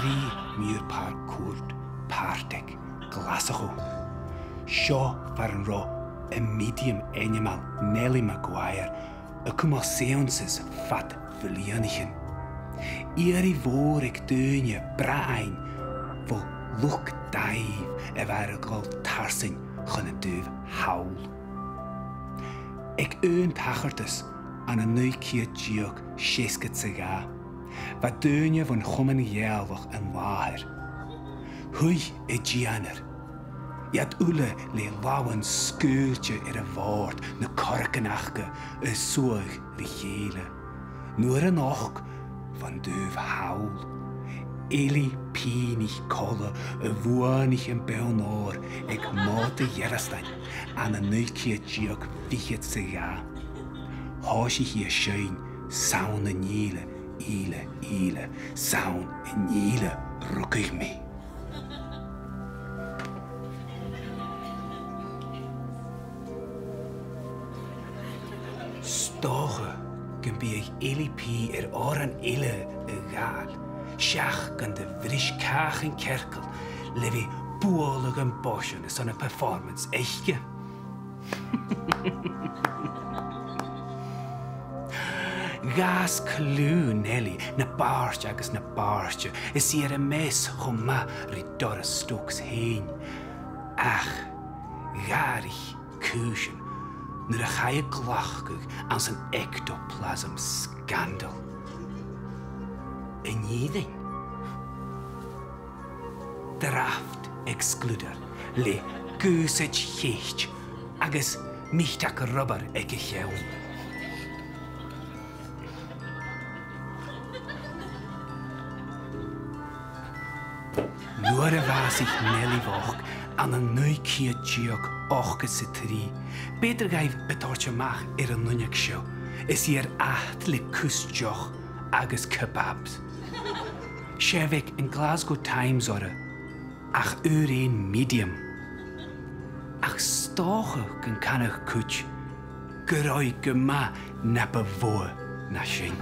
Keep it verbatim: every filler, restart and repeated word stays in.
Trì Muir Park Court, Partick, Glaschu. Seo far an robh am medium ainmeil Nellie Maguire a' cumail seances fad bhliadhnaichean. Iarraidh mhòr aig daoine bràithrean bho luchd-dàimh a bha air a dhol tarsainn chun an taobh thall. Aig aon tachartas ann an naoi ceud deug seasgad 's a dhà, bha daoine bhon Chomann Ghàidhealach an làthair. Shuidh an dèanamh, iad uile le làmhan sgaoilte air a' bhòrd, na corragan aca a' suathadh ri chèile. Nuair a nochd bhon taobh thall Eilidh P NicColla a bhuannaich am Beinn Òir aig Mòd a' Ghearastain ann an naoi ceud deug fichead 's a dhà. Thòisich i a' seinn Sann an Ìle, Ìle, Ìle, Sann an Ìle rugadh mi. 'S dòcha gum biodh Eilidh P air òran eile a ghabhail, seach gun do bhris càch an cearcaill le bhith a' bualadh am boisean airson a' performance aice. Dh'fhàs cliù Nellie na b' àirde agus na b' àirde, is i air am meas cho math ri Doris Stokes fhèin. Ach dh'fhairich cùisean nuair a chaidh a ghlacadh anns an ectoplasm scandal. An fhìrinn? Draft excluder le gùsaid cheirt agus miotagan rubair aig a cheann. Nuair a bhàsaich Nellie Bhochd ann an naoi ceud deug ochdad 's a trì, b' fheudar dhaibh a thoirt a-mach air an uinneig seo, is i air ait le cus deoch agus kebabs. 'S e a bh' aig an Glasgow Times oirre ach ùr aon medium. Ach 's dòcha gun canadh cuid gun robh i gu math na bu mhotha na sin.